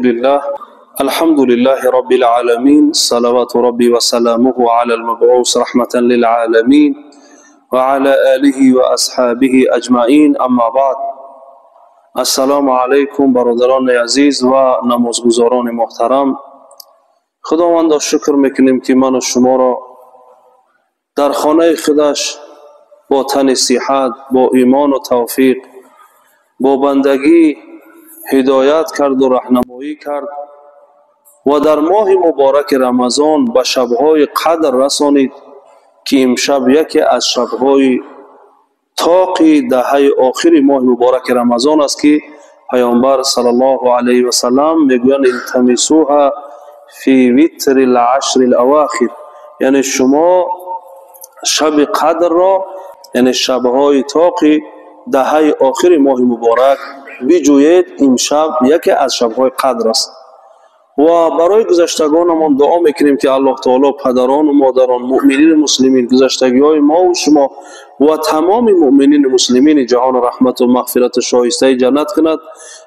لله الحمد لله رب العالمين، صلوات ربي وسلامه على المبعوث رحمة للعالمين وعلى آله وأصحابه أجمعين. أما بعد، السلام علیکم برادران عزیز و نمازگزاران محترم. خداوند شکر میکنیم که من و شما را در خانه خودش با تن صحت، با ایمان و توفیق، با بندگی هدایت کرد و راهنمایی کرد و در ماه مبارک رمضان به شب‌های قدر رسانید که امشب یکی از شب‌های طاقی دهه آخر ماه مبارک رمضان است که پیامبر صلی الله علیه و سلم میگویند التمسوها فی وتر العشر الاواخر، یعنی شما شب قدر را، یعنی شب‌های طاقی دهه آخر ماه مبارک بجویید. امشب یکی از شب‌های قدر است و برای گذشتگانمان دعا میکنیم که الله تعالی پدران و مادران، مؤمنین و مسلمین، گذشتگی‌های ما و شما و تمام مؤمنین و مسلمین جهان رحمت و مغفرت شایسته جنت کند،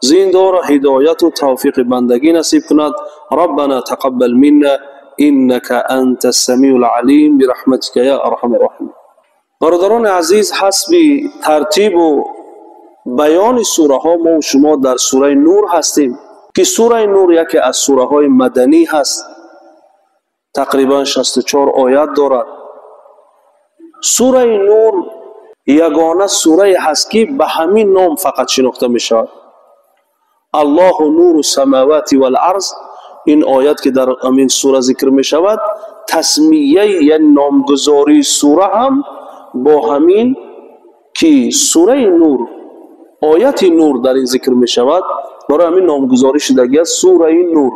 زنده را هدایت و توفیق بندگی نصیب کند. ربنا تقبل منا انك انت السمیع العلیم برحمتك یا ارحم الراحمین. برادران عزیز، حسب ترتیب و بیان سوره ها ما و شما در سوره نور هستیم که سوره نور یکی از سوره های مدنی هست، تقریبا 64 آیت دارد. سوره نور یگانه سوره هست که به همین نام فقط شناخته می شود. الله نور السماوات والارض، این آیت که در همین سوره ذکر می شود، تسمیه یا نامگذاری سوره هم با همین که سوره نور، آیت نور در این ذکر می شود، برای همین نامگذاری شدگی است سوره نور.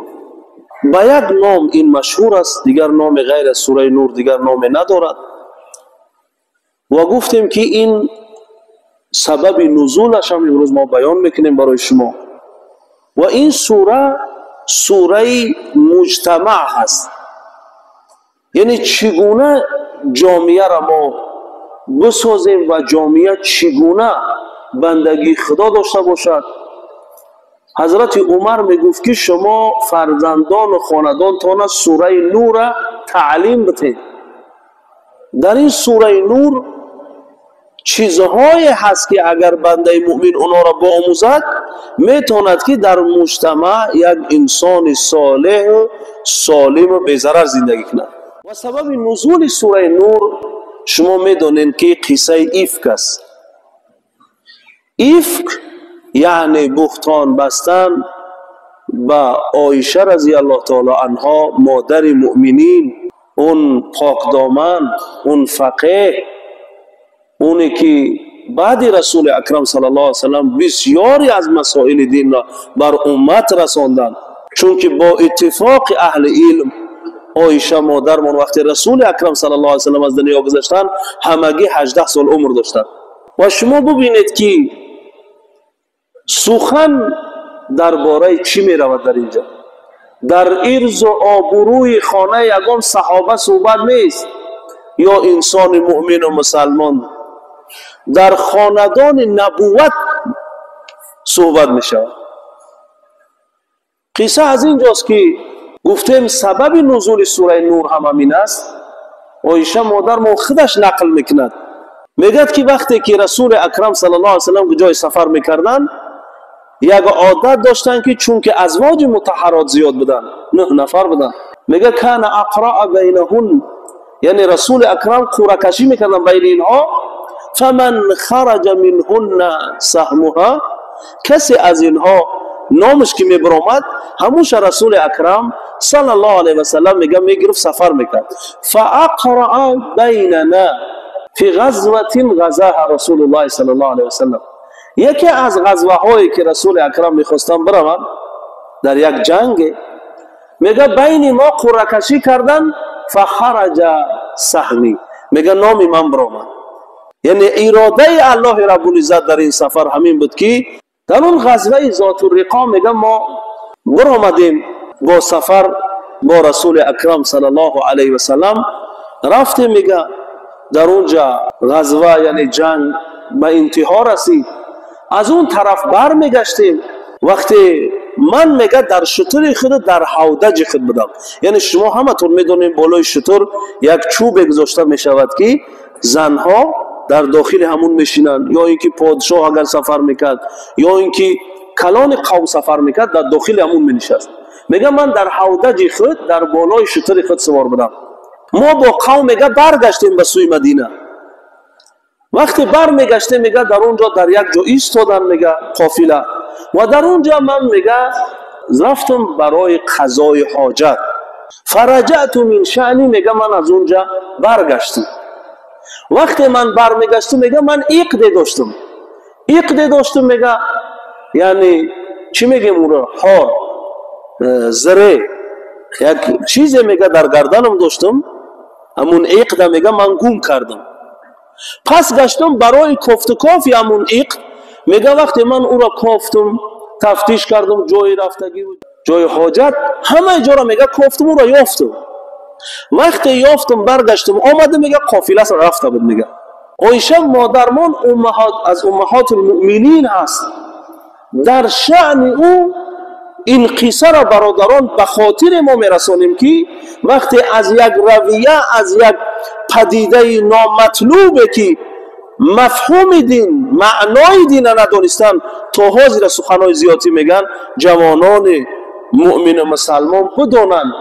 با یک نام این مشهور است، دیگر نام غیر از سوره نور دیگر نام ندارد. و گفتیم که این سبب نزولش هم امروز ما بیان میکنیم برای شما. و این سوره سوره مجتمع هست، یعنی چگونه جامعه را ما بسازیم و جامعه چگونه بندگی خدا داشته باشد. حضرت عمر میگفت که شما فرزندان و خاندانتان سوره نور تعلیم بدهید. در این سوره نور چیزهایی هست که اگر بنده مؤمن اونا را بیاموزد، میتواند که در مجتمع یک انسان صالح و سالم و بی‌ضرر زندگی کند. و سبب نزول سوره نور شما میدانید که قصه افک است. افک یعنی بهتان بستن به عایشه رضی الله تعالی عنها، مادر مؤمنین، اون پاکدامن، اون فقیه، اونی که بعد رسول اکرم صلی الله علیه وسلم بسیاری از مسائل دین را بر امت رساندن. چون که با اتفاق اهل علم عایشه مادرمان وقتی رسول اکرم صلی الله علیه وسلم از دنیا گذشتن همگی 18 سال عمر داشتن. و شما ببینید که سخن درباره چی می رود در اینجا؟ در ارز و آبروی خانه یگان صحابه صحبت نیست یا انسان مؤمن و مسلمان، در خاندان نبوت صحبت می شود. قصه از اینجاست که گفتیم سبب نزول سوره نور هم همین است. عایشه مادر ما خودش نقل میکند، میگد که وقتی که رسول اکرم صلی الله علیه وسلم جای سفر میکردن، یک عادت داشتن که چون که ازواج مطهرات زیاد بودن، 9 نفر بودن، میگه کان اقرا بینهن، یعنی رسول اکرم قرعه کشی میکردن بین اینها. فمن خرج منهن سهمها، کسی از اینها نامش که میبرآمد، هموش رسول اکرم صلی الله علیه و سلم میگه میگرفت سفر میکرد. فاقرا بیننا فی غزوه غزاها رسول الله صلی الله علیه و سلم، یکی از غزوه هایی که رسول اکرم میخواستن بروند در یک جنگ، میگه بین ما قرعه کشی کردن، فخرج سهمی، میگه نام من برآمد. یعنی اراده الله رب العزت در این سفر همین بود که در اون غزوه ذات الرقاع میگه ما برآمدیم با سفر با رسول اکرم صلی الله علیه و سلم رفتیم. میگه در اونجا غزوه یعنی جنگ به انتها رسید، از اون طرف برمیگشتیم، وقتی Ман мега дар шутури худ, дар ҳавдаҷи худ будам. Яъне шумо ҳаматон медонем, болои шутур як чӯбе гузошта мешавад, ки занҳо дар дохили ҳамун мешинанд, ё ин ки подшоҳ агар сафар мекард, ё ин ки калони қавм сафар мекард, дар дохили ҳамун менишаст. Мега ман дар ҳавдаҷи худ, дар болои шутури худ сувор будам. Мо бо қавм, мега, баргаштем ба сӯи Мадина. Вақте бармегаштем, мега, дар он ҷо дар як ҷо истодан, мега, қофила, ва дар он ҷо ман, мега, рафтам барои қазои ҳоҷат. Фараҷату мин шаъни, мега, ман аз он ҷа баргаштам. Вақте ман бармегаштам, мега, ман иқде доштам, иқде доштам, мега, яъне чӣ мегем ӯро, ҳор, зире, як чизе, мега, дар гарданам доштам. Ҳамун иқда, мега, ман гум кардам. Пас гаштам барои кофтукофи ҳамун иқд. Мега, вақте ман ӯро кофтум, тафтиш кардам, ҷои рафтагӣ, ҷои ҳоҷат, ҳамаи ҷоро, мега, кофтум, ӯро ёфтум. Вақте ёфтум, баргаштум, омадам, мега, қофила рафта буд. Мега, Оиша модармон аз уммаҳотулмуъминин ҳаст. Дар шаъни ӯ ин қиссаро, бародарон, ба хотире мо мерасонем, ки вақте аз як равия, аз як падидаи номатлубе, ки мафҳуми дин, маънои дина надонистанд, то ҳозира суханҳои зиёдтӣ мегӯянд, ҷавонони муъмину мусалмон бидонанд,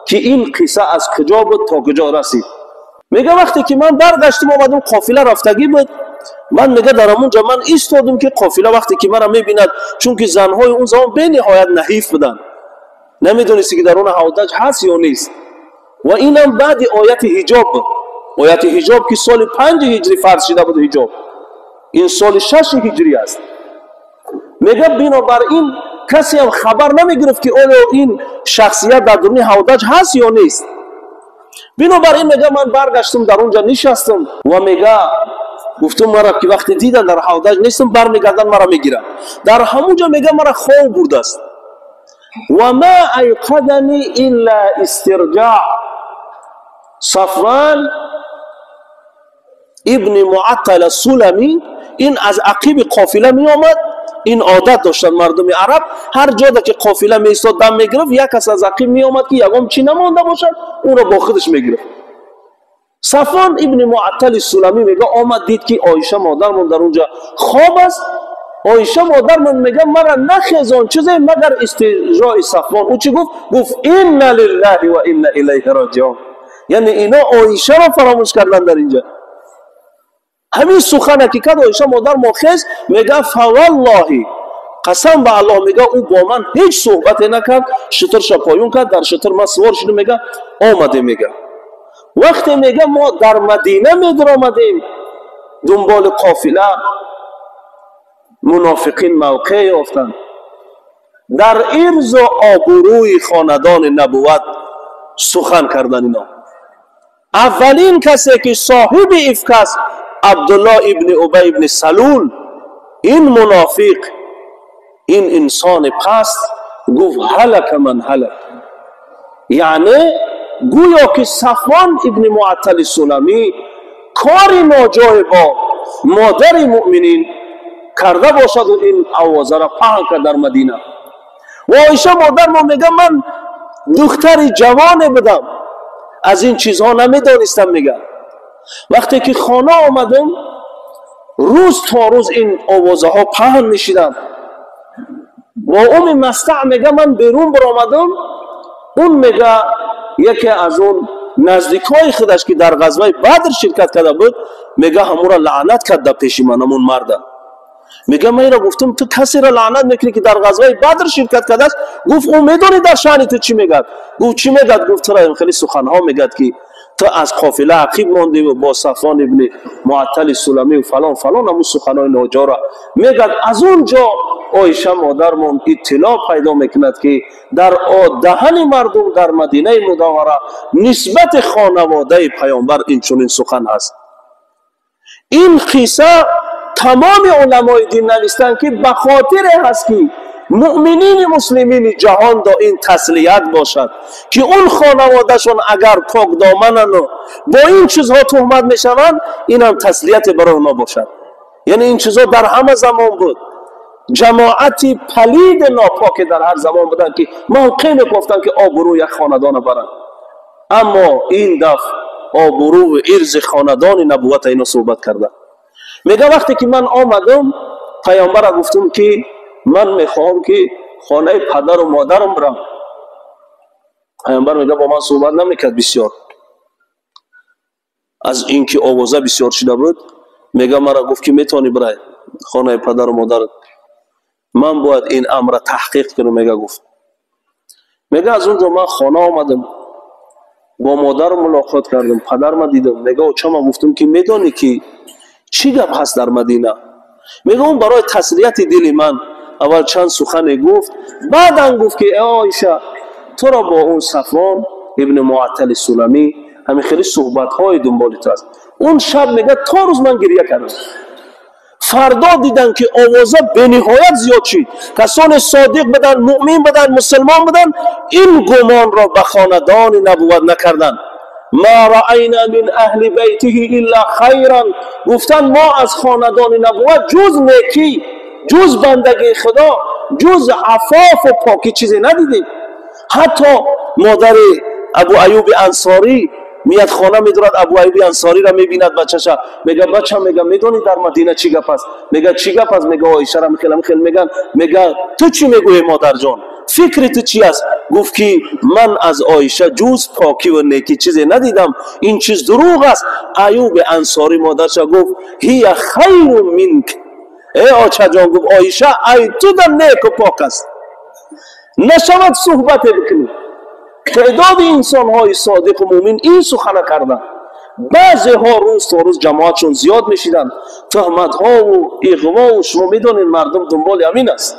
ки ин қисса аз куҷо буд, то куҷо расид. Мега, вақте ки ман баргаштам, омадам, қофила рафтагӣ буд. Ман, мега, дар ҳамон ҷо ман истодум, ки қофила вақте ки мара мебинад, чунки занҳои он замон бениҳоят наҳиф буданд, намедонисти, ки дар он ҳавдаҷ ҳаст ё нест. Ва инам баъди ояти ҳиҷоб буд, ояти ҳиҷоб, ки соли 5 ҳиҷрӣ фарз шида буд ҳиҷоб, ин соли 6 ҳиҷрӣ аст. Мега, бинобар ин касеам хабар намегирифт, ки оё ин шахсият дар дуруни ҳавдаҷ ҳаст ё нест. Бинобар ин, мега, ман баргаштам, дар он ҷо нишастам ва, мега, гуфтум, мара ки вақте дидан дар ҳавдаҷ нестам, бармегардан, мара мегиранд. Дар ҳамун ҷо, мега, мара хов бурдааст. Ва ма айқадани илла истирҷаъ Сафван ибни Муаттал Сулами. Ин аз ақиби қофила меомад. Ин одат доштанд мардуми араб: ҳар ҷода ки қофила меистод, дам мегирифт, як кас аз ақиб меомад, ки ягон чӣ намонда бошад, ӯро бо худаш мегирифт. Сафван ибни Муаттали Суламӣ, мега, омад, дид, ки Оиша модармон дар унҷа хоб аст. Оиша модармон, мега, мара нахезон чизе, магар истирҷои Сафвон. Ӯ чӣ гуфт? Гуфт: «Инна лиллаҳи ва инна илайҳи роҷиун». Яъне ино Оишаро фаромӯш кардан. Дар инҷа ҳамин сухане ки кард, Оиша модар мо хез. Мега, фаваллоҳи, қасам ба Аллоҳ, мега, ӯ бо ман ҳеҷ суҳбате накард, шутурша поён кард, дар шутур ман сувор шудам, мега, омадем. Мега, вақте, мега, мо дар Мадина медаромадем дунболи қофила, мунофиқин мавқеъ ёфтанд, дар ирзу обрӯи хонадони набувват сухан кардан. Ино аввалин касе, ки соҳиби ифк аст, Абдулло ибни Убай ибни Салул. Ин мунофиқ, ин инсони паст гуфт: «Ҳалака ман ҳалак». Яъне гӯё ки Сафвон ибни Муаттали Суламӣ кори ноҷое бо модари муъминин карда бошаду ин овозаро паҳн кард дар Мадина. Ва Оиша модармо мега, ман духтари ҷавоне будам, аз ин чизҳо намедонистам. Мега, вақте ки хона омадам, рӯз то рӯз ин овозаҳо паҳн мешиданд. Бо Уми Мастаъ, мега, ман берун баромадам. Он, мега, яке аз он наздикҳои худаш, ки дар ғазваи Бадр ширкат карда буд, мега, ҳамуро лаънат кард дар пеши ман, ҳамун марда. Мега, ман инро гуфтам: «Ту касеро лаънат мекунӣ, ки дар ғазваи Бадр ширкат кардааст?» Гуфт: «Ӯ медонӣ дар шаъни ту чӣ мегӯяд?» Гуфт: «Чӣ мегӯяд?» Гуфт: «Тура хеле суханҳо мегӯяд, ки ту аз қофила ақиб мондиву бо Сафвон ибни Муаттали Суламию фалон фалон, ҳамун суханҳои ноҷора мегӯяд». Аз он ҷо Оиша модармон иттилоъ пайдо мекунад, ки дар даҳани мардум дар Мадинаи Мунаввара нисбати хонаводаи Паёмбар инчунин сухан ҳаст. Ин қисса тамоми уламои дин навистанд, ки ба хотире ҳаст, ки муъминини муслимини ҷаҳон до ин таслият бошад, ки он хонаводашон агар покдоманану бо ин чизҳо туҳмат мешаванд, инам таслияте барои онҳо бошад. Яъне ин чизҳо дар ҳама замон буд. ҷамоати палид нопоке дар ҳар замон буданд ки мавқеъ мекофтанд ки обрӯ як хонадона баранд. Аммо ин дафъ обрӯ ва ирзи хонадони набуввата ино суҳбат карданд. Мега вақте ки ман омадам, паёмбара гуфтам ки ман мехоҳам ки хонаи падару модарам бирам. Паёмбар мега бо ман суҳбат намекард бисёр. Аз ин ки овоза бисёр шуда буд, мега мара гуфт ки метавонӣ бирай хонаи падару модарат. Ман бояд ин амра таҳқиқ кунам, мега гуфт. Мега аз он ҷо ман хона омадам, бо модарам мулоқот кардам, падарма дидам. Мега очама гуфтам ки медонӣ ки чӣ гап ҳаст дар Мадина? Мега он барои таслияти дили ман аввал чанд сухане гуфт, баъдан гуфт ки э Оиша, туро бо он Сафвон ибни Муаттали Суламӣ ҳамин хеле суҳбатҳои дунболи ту аст. Он шаб мега то рӯз ман гиря кардам. Фардо дидан ки овоза бениҳоят зиёд шид. Касоне содиқ буданд, муъмин буданд, мусулмон буданд, ин гумонро ба хонадони набувват накарданд. Ма раайна мин аҳли байтиҳи илла хайран, гуфтанд мо аз хонадони набувват ҷуз некӣ, ҷуз бандагии Худо, ҷуз афофу покӣ чизе надидем. Ҳатто модари Абу Аюби Ансорӣ мияд хона медорад, Абу Аюби Ансориро мебинад бачаша, мега бача, мега медонӣ дар Мадина чӣ гап аст? Мега чӣ гап аст? Мега Оишара хел хел меган. Мега ту чӣ мегӯӣ, модарҷон? Фикри ту чӣ аст? Гуфт ки ман аз Оиша ҷуз покӣ ва некӣ чизе надидам, ин чиз дурӯғ аст. Аюби Ансорӣ модарша гуфт ҳия хайру минк. Э очаҷон, гуфт Оиша ай туда неку пок аст. Нашавад суҳбате бикунӣ. Теъдоди инсонҳои содиқу муъмин ин сухана карданд. Баъзеҳо рӯз то рӯз ҷамоатшон зиёд мешиданд, туҳматҳову иғвову шумо медонед мардум дунболи ҳамин аст.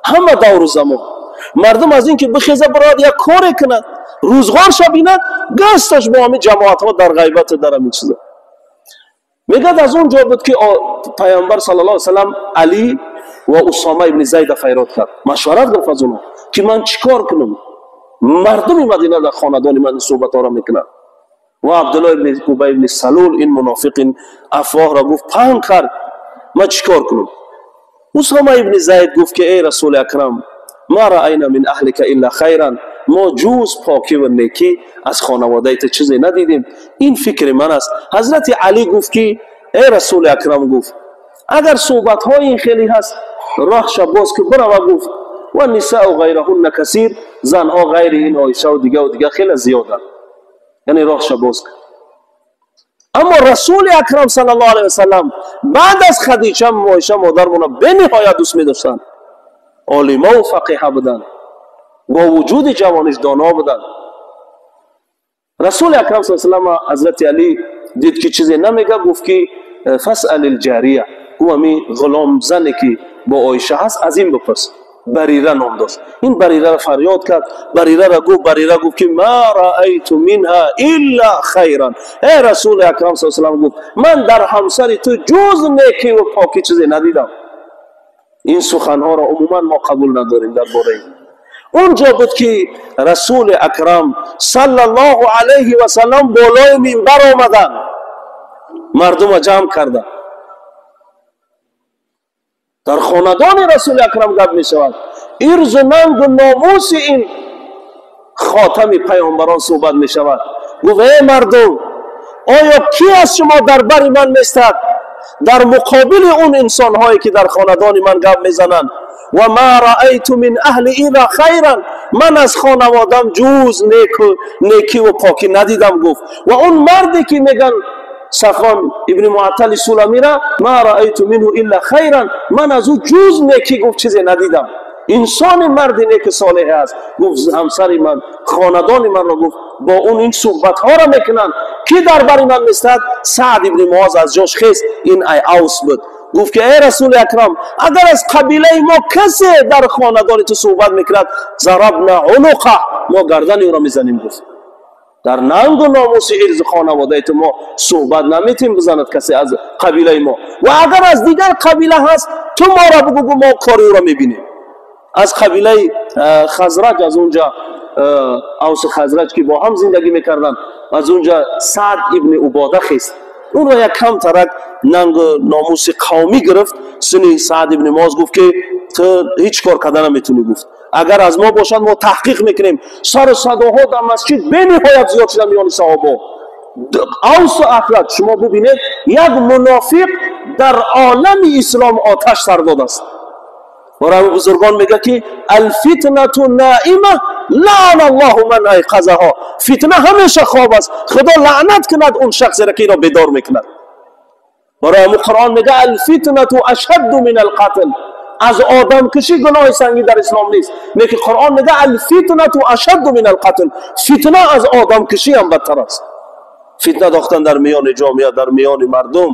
Ҳама давру замон мардум аз ин ки бихеза бирояд як коре кунад, рӯзғорша бинад, гасташ бо ҳамин ҷамоатҳо дар ғайбату дар ҳамин чиза. Мегӯяд аз он ҷо буд ки паёмбар саллаллоҳу алайҳи васаллам Алӣ ва Усома ибни Зайда файрод кард, машварат гирифт аз онҳо ки ман чӣ кор кунам? Мардуми Мадина дар хонадони ман суҳбатҳоро мекунанд. Ва Абдулло ибни Убай ибни Салул ин мунофиқ ин афвоҳро гуфт паҳн кард, ман чӣ кор кунам? Усома ибни Зайд гуфт ки эй Расули Акрам, ма раайна мин аҳлика илла хайран, мо ҷуз покӣ ва некӣ аз хонаводаи ту чизе надидем, ин фикри ман аст. Ҳазрати Алӣ гуфт ки эй Расули Акрам, гуфт агар суҳбатҳои ин хеле ҳаст, роҳша боз ки бирава, гуфт ва нисаъу ғайраҳунна касир, занҳо ғайри ин Оишаву дигаву дига хеле зиёданд, яъне роҳша боз кард. Аммо Расули Акрам саллаллоҳу алайҳи васаллам баъд аз Хадича Оиша модармона бениҳоят дӯст медоштанд. Олимаву фақиҳа буданд, бо вуҷуди ҷавониш доно буданд. Расули Акрам саллаллоҳу алайҳи васаллам ҳазрати Алӣ дид ки чизе намега, гуфт ки фасъал илҷария, гуфт ҳамин ғуломзане ки бо Оиша ҳаст аз ин бипурс. Барира ном дошт. Ин Барираро фарёд кард, Барираро гуфт, Барира гуфт ки ма раайту минҳа илла хайран. Эй Расули Акрам саллаллоҳу алайҳи васаллам, гуфт ман дар ҳамсари ту ҷуз некӣ ва покӣ чизе надидам. Ин суханҳоро умуман мо қабул надорем дар бораи он ҷо буд ки Расули Акрам саллаллоҳу алайҳи васаллам болои минбар омаданд, мардума ҷамъ карданд. Дар хонадони Расули Акрам гап мешавад, ирзу нангу номуси ин хотами паёмбарон суҳбат мешавад. Гуфт эй мардум, оё кӣ аз шумо дар бари ман местад дар муқобили он инсонҳое ки дар хонадони ман гап мезананд? Ва ма раайту мин аҳли илла хайран, ман аз хонаводам ҷуз некиву покӣ надидам, гуфт. Ва он марде ки меган Сафвон ибни Муаттали Суламира, ма раайту минҳу илла хайран, ман аз ӯ ҷуз некӣ, гуфт, чизе надидам. Инсони марди неки солеҳе аст, гуфт, ҳамсари ман, хонадони манро, гуфт, бо он ин суҳбатҳоро мекунанд, ки дар бари ман местад? Саъд ибни Муоз аз ҷош хест, ин ай Авс буд, гуфт ки эй Расули Акрам, агар аз қабилаи мо касе дар хонадони ту суҳбат мекунад, зарабна унуқа, мо гардани ӯро мезанем. Гуфт дар нангу номуси ирзи хонаводаи ту мо суҳбат наметем бизанад касе аз қабилаи мо, ва агар аз дигар қабила ҳаст, ту моро бугӯ, мо кори ӯро мебинем. Аз қабилаи Хазраҷ, аз унҷа Авсу Хазраҷ ки бо ҳам зиндагӣ мекарданд, аз унҷа Саъд ибни Убода хест, ӯро як камтарак нангу номуси қавмӣ гирифт. Сини Саъд ибни Муоз гуфт ки ту ҳеҷ кор карда наметунӣ гуфт. Агар аз мо бошад мо таҳқиқ мекунем. Сару садоҳо дар масҷид бениҳоят зиёд шуда миёни саҳобо. Авсу ахлат шумо бубинед, як мунофиқ дар олами ислом оташ сар додааст. Барои бузургон мегӯяд ки алфитнату наима лаъна аллоҳу ман айқазаҳо. Фитна ҳамеша хоб аст, худо лаънат кунад он шахсеро ки инро бедор мекунад. Барои ҳамун Қуръон мегӯяд алфитнату ашадду мин алқатл. Аз одамкушӣ гуноҳи сангин дар ислом нест, лекин Қуръон мегӯяд алфитнату ашадду мин алқатл. Фитна аз одамкушӣ ҳам бадтар аст. Фитна дохтан дар миёни ҷомеа, дар миёни мардум.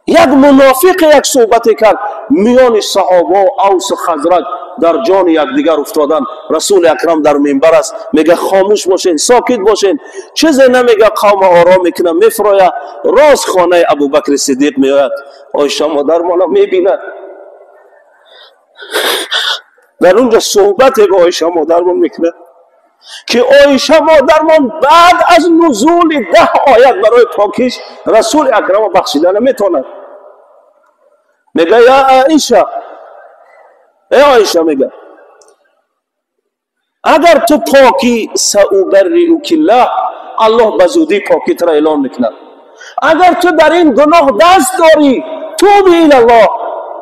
Як мунофиқе як суҳбате кард миёни саҳобо, Авсу Хазраҷ дар ҷони якдигар уфтодан. Расули Акрам дар минбар аст, мега хомӯш бошен, сокит бошен, чизе намега, қавма ором мекунад, мефурояд. Рост хонаи Абубакри Сиддиқ меояд. Оиша модармона мебинад. Дар унҷо суҳбате бо Оиша модармон мекунад ки Оиша модармон баъд аз нузули 10 оят барои покиш Расули Акрамро бахшида наметавонад. Мега я Оиша, эй Оиша, мега агар ту покӣ саубарриукиллаҳ, Аллоҳ ба зудӣ покитро эълон мекунад. Агар ту дар ин гуноҳ даст дорӣ, туби илаллоҳ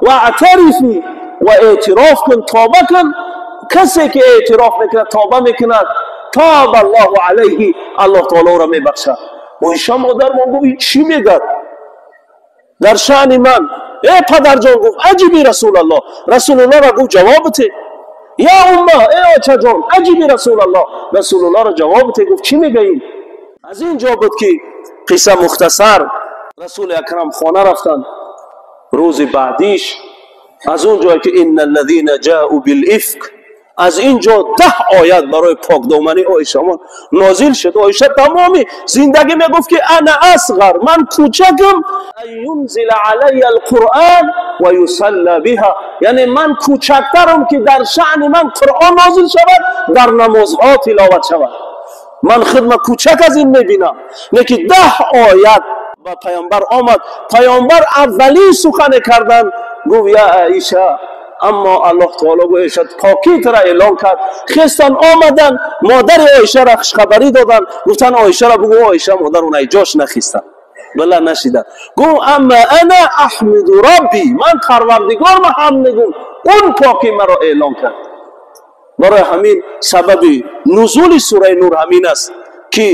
ва аътарифӣ, ва эътироф кун, тоба кун. Касе ки эътироф мекунад, тоба мекунад, тоб аллоҳу алайҳи, Аллоҳ таоло ӯро мебахшад. Оиша модармон гуфт ин чӣ мегӯяд дар шаъни ман? Э падарҷон, гуфт, аҷиби Расулаллоҳ. Расулуллоҳро гуфт ҷавоб бите. Я умма, э очаҷон, аҷиби Расулаллоҳ. Расулуллоҳро ҷавоб бите. Гуфт чӣ мегӯӣ? Аз ин ҷо буд ки қисса мухтасар. Расули Акрам хона рафтанд. Рӯзи баъдиш аз он ҷое ки инна аллазина ҷаъу билифк, аз ин ҷо 10 оят барои покдоманӣ Оишамон нозил шуд. Оиша тамоми зиндагӣ мегуфт ки ана асғар, ман кӯчакам, ан юнзила алайя алқуръан ва юсалла биҳа, яъне ман кӯчактарам ки дар шаъни ман Қуръон нозил шавад, дар намозҳо тиловат шавад. Ман худма кӯчак аз ин мебинам. Лекин 10 оят ба паёмбар омад. Паёмбар аввалин сухане карданд, гуфт я Оиша, аммо Аллоҳ таоло гӯ Оиша покитра эълон кард. Хестан омаданд, модари Оишаро хушхабарӣ доданд, гуфтанд Оишаро бугӯ. Оиша модар унай ҷош нахистанд, бала нашиданд. Гуфт амма ана аҳмиду робби, ман Парвардигорма ҳамд мегӯм, он покӣ маро эълон кард. Барои ҳамин сабаби нузули сураи Нур ҳамин аст ки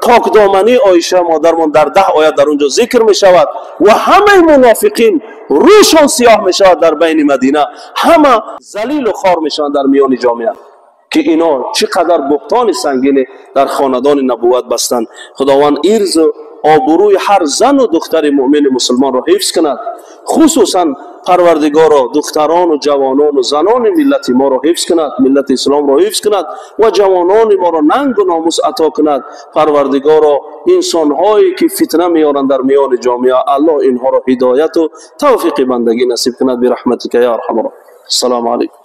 покдомании Оиша модармон дар 10 оят дар он ҷо зикр мешавад ва ҳамаи мунофиқин рӯшон сиёҳ мешавад дар байни Мадина, ҳама залилу хор мешаванд дар миёни ҷомеа ки ино чӣ қадар буҳтони сангине дар хонадони набувват бастанд. Худованд ирзу обрӯи ҳар зану духтари муъмини мусулмонро ҳифз кунад. Хусусан Парвардигоро духтарону ҷавонону занони миллати моро ҳифз кунад, миллати исломро ҳифз кунад ва ҷавонони моро нангу номус ато кунад. Парвардигоро инсонҳое ки фитна меоранд дар миёни ҷомеа, Аллоҳ инҳоро ҳидояту тавфиқи бандагӣ насиб кунад. Бираҳматика я арҳамар. Ассалому алайкум.